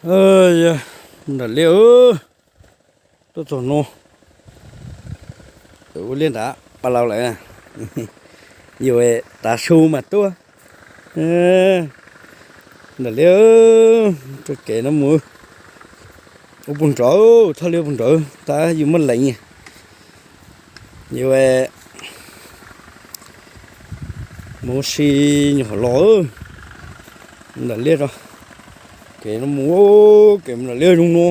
Yog, nram liaj, tuaj txog no, ua liaj nrad pab laus lawm. Yus tav su mas tuaj. Nram liaj, rau kev no mus. Ua puag nraud, thaj liaj puag nraud tab yus muab leev. Yus mus si nyuam qhuav los nram liaj rau. Kev no mus, kev mus nram liaj zoo no.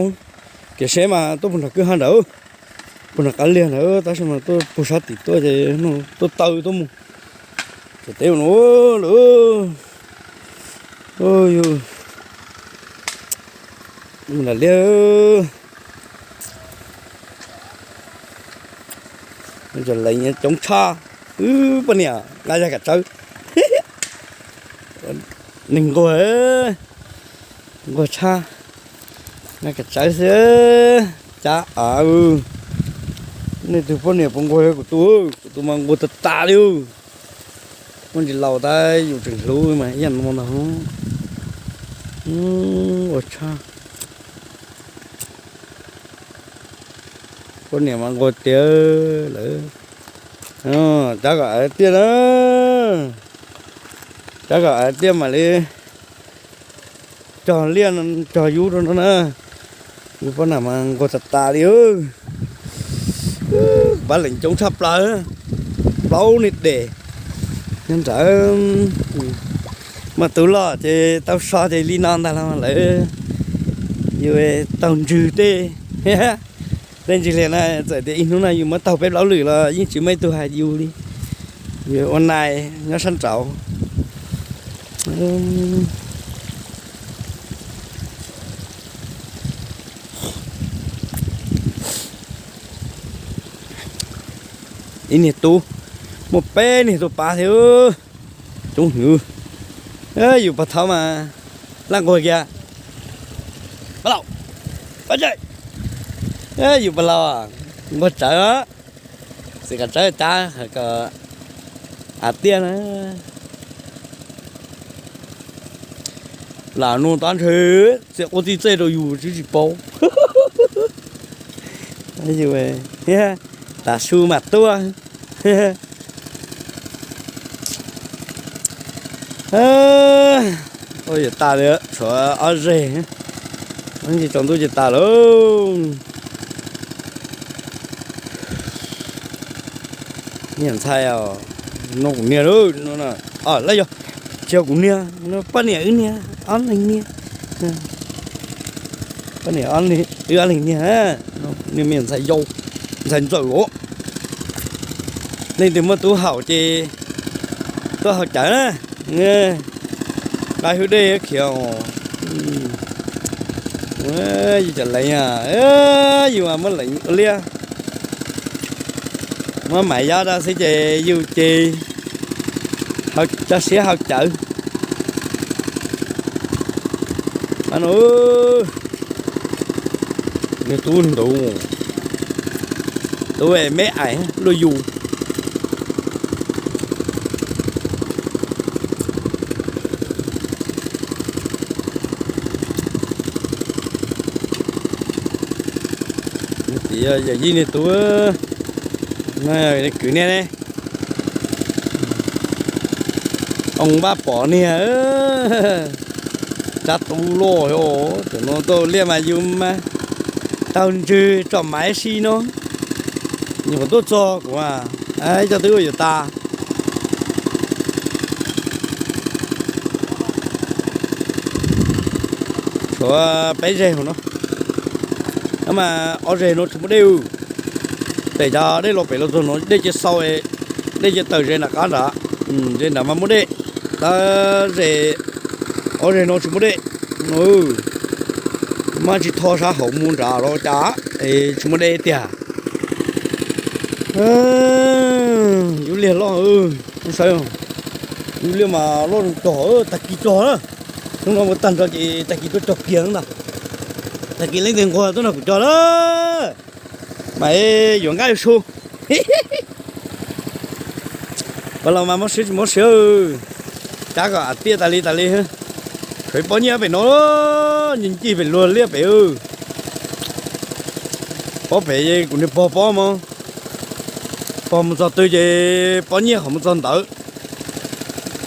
Kev seb mas tuaj puag nram kwj ha nrad, puag nram qab liaj ntawd tab sis mas tuaj puag sab tim tuaj ces tuaj taw tuaj mus. Txawm teb no lawm. Yus mus nram liaj. Cov leev coob tshaj. Wb poj niam nqa yag kam tsawb. Neeg nquag, nquag tshaj, nqa kam tsawb xwb. Cab av, nej tus poj niam puas nquag kuv tus, kuv tus mas nquag tas tas li. Muaj ntsis laus tab yus tseem hlub mas ib yam no ntag. Ua tshaj. Poj niam mas nquag tiag lawm. Cab kom av tiaj na. Cab kom av tiaj mam li cog liaj, cog yub rau no na. Yus poj niam mas nquag tas tas li. Pab leev coob tshaj plaws, plaub niag des nyob nrad. Mas tus loj ces tau so ces li no ntag los lawm. Yus tau ntswg tej, tej ntswg liag na, txawm tias ib hnub no yus muab taug peb plaub lwm los yeej tsis muaj ib tug hais yus li. Yus ua nais nyob sab nraud. Ib niag tub, muaj peb niag tub pab thiab. Coob hwv. Yus pog thaub mas laj nquag kiag. Pab laus, pab tsawg? Yus pog laus nquag tsawv, txiv kom tsawv cab kom av tiaj na. Lam nug tab ntshe txiav quav txij txej rau yus tsis tsis paub. Yus tav su mas tuaj. Ua yuav tas li, tshuav ob zeg, ib ntsis tsaus ntuj ces tas lawm. Niam ntxhais, no kuv niag lauj, lawv yog, tsis yog kuv niag, poj niam wb niag, ob leeg niag, poj niam wb ob leeg niag, niag me ntxhais yau, ntxhais ntxawm os. Leej twg muaj tub haum ces tuaj haus cawv na. Nqa hwj dej khiav os. Yus cov leev, yus mas muab leev ua liaj, muab maiv yob rau xwb ces yus ces coj siab haus cawv. Nws tub ntawd, tub me ais luaj yus. Yawm yij niag tub, kwv niag ne, oo npaj pom niag, tsab tub loj, tam no tau liaj mas yus mas taug ntswg tsom maiv si no, nyuam qhuav tuaj txog kuv, coj twb ua yuav tas. Tshuav peb zeg hauv no, no mas ob zeg no tsis muaj dej. Pem cov dej los pem los txog no dej cia xau, dej cia tawm ze nram qab nrad, ze nrad mas muaj dej. Tab ze, ob zeg no tsis muaj dej. Maj tsis tho sab hauv mus nrad los cas es tsis muaj dej tiag. Yus liaj loj, saib, yus liaj mas loj zoo cog, tag kis cog na. Hnub no mus tag nrho ces tag kis tuaj cog kiag ntag. Tag kis leej twg nquag tuaj nrog kuv cog lawm, mas yuav nqaij su. Pab los mas mob siab tsis mob siab, cab kom av tiaj tas li tas li. Tshuav ib pob nyiaj pem no. Ncig ncig pem luag liaj pem. Pob pem kuv niag pog pob mog. Pog mus txog twg ces pob nyiaj qhov mus txog ntawd.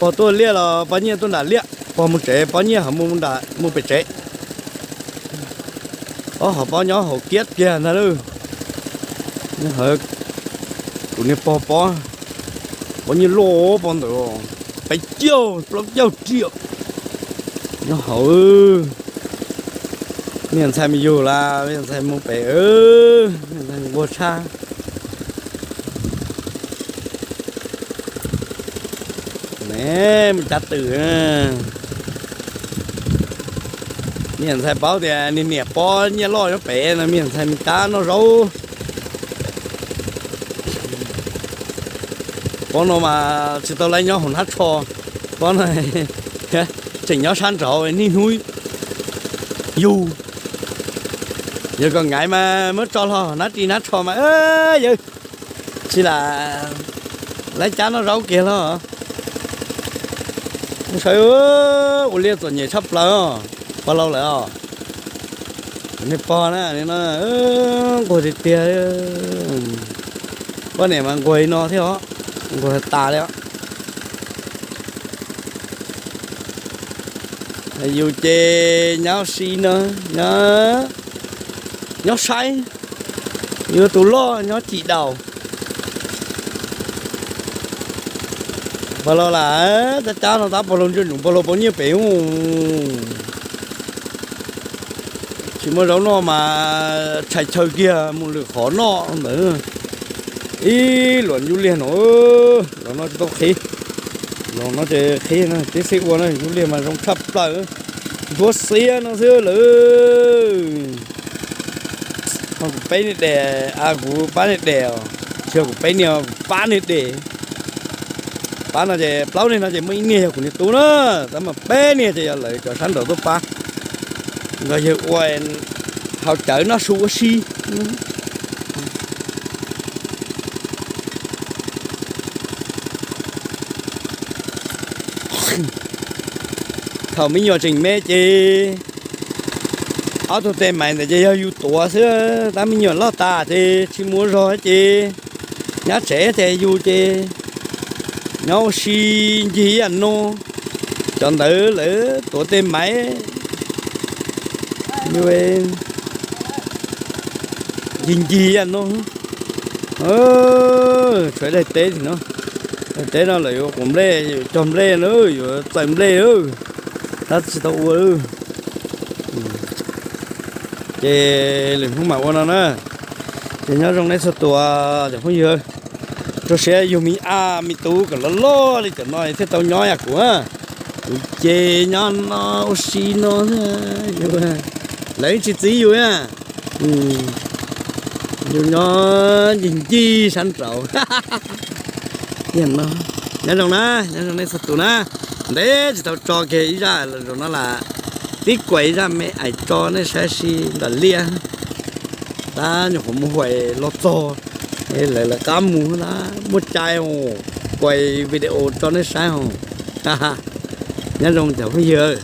Pog tuaj liaj los pob nyiaj tuaj nram liaj, pog mus tsev pob nyiaj qhov mus pem tsev. Pob hov pob nyob hauv kiab kiag ntag lauj. Kuv niag pog pob, pob nyiaj loj pob ntawd, peb caug plaub caug riam nyob hauv. Me nyuam ntxhais mus yug las, me nyuam ntxhais mus pem, me nyuam ntxhais nquag tshaj. Ne, mus cav twm. Me nyuam ntxhais paub tias niag niam pob nyiaj loj nyob pem no, me nyuam ntxhais mus cav noj zaub. Pob no mas tsis tau lawv nyob hauv hnab tsho, pob no tseem nyob sab nraud niaj hnub yug. Yog kom nkaiv mas muab tso hlo hnab ris hnab tsho mas yawg tsis lam lawv cav noj zaub kiag hlo. Sawv ua liaj txom nyem tshaj plaws os, pog laus lawm os. Nej pog na, nquag tiag tiag. Poj niam mas nquag li no thiab os, nquag tas li os. Yus ces nyob si no, nyob saib, yuav tus loj nyob cim daus. Pog laus lam tab cab no tab pog laus ntsej num pog laus pov nyiaj pem ub. Tsis muaj zaub noj mas tshais chaw kiag mus lwm qhov noj ntawd. Ib luam nyuj liag no, los no tsis tau qhib, los no ces qhib na, tib xib ua na, nyuj liag mas zoo tshaj plaws, ntsuab xiab no xwb lawm. Ho kuv peb niag des, a kuv pab niag des, tsis yog kuv peb niag, kuv pab niag des. Pab no ces plaub niag no ces muaj ib niag yog kuv niag tub na, tab mas peb niag ces yog lawv cov sab nraud tuaj pab. Nkawd yawg ua hau cawv noj su ua si. Thaum me nyuam tseem me ces ob tug tes maiv ntawd ces yog yus tuav xwb, tab me nyuam loj tas ces tsis muaj zog ces nyob tsev ces yus ces nyob ua si ncig ib yam no. Cov ntawd lawv tuav tes maiv, yus ncig ncig ib yam no. Tshuav daim teb tim no, daim teb no lawv yuav quav nplej, yuav cog nplej na, yuav txawm nplej, tab tsis tau ua. Ces lwm hnub mam ua no na. Ces nyob zoo nej txhua tus cov phooj ywg, rau siab yug me a me tub kom loj loj li cov no thiaj tau nyob yam kuv. Kuv ces nyob no ua si no, lawv tsis txib yus na. Yus nyob ncig ncig sab nraud. Nyob zoo na, nyob zoo nej txhua tus na. Ntev tsis tau tso kiag ib zaj los zaum no lam tib kuav ib zaj me ais tso nej saib si nram liaj. Tab nyuam qhuav mus huam los txog, lawv lawv qab mus tab muaj cai, kuav video tso nej saib os. Nyob zoo cov phooj ywg.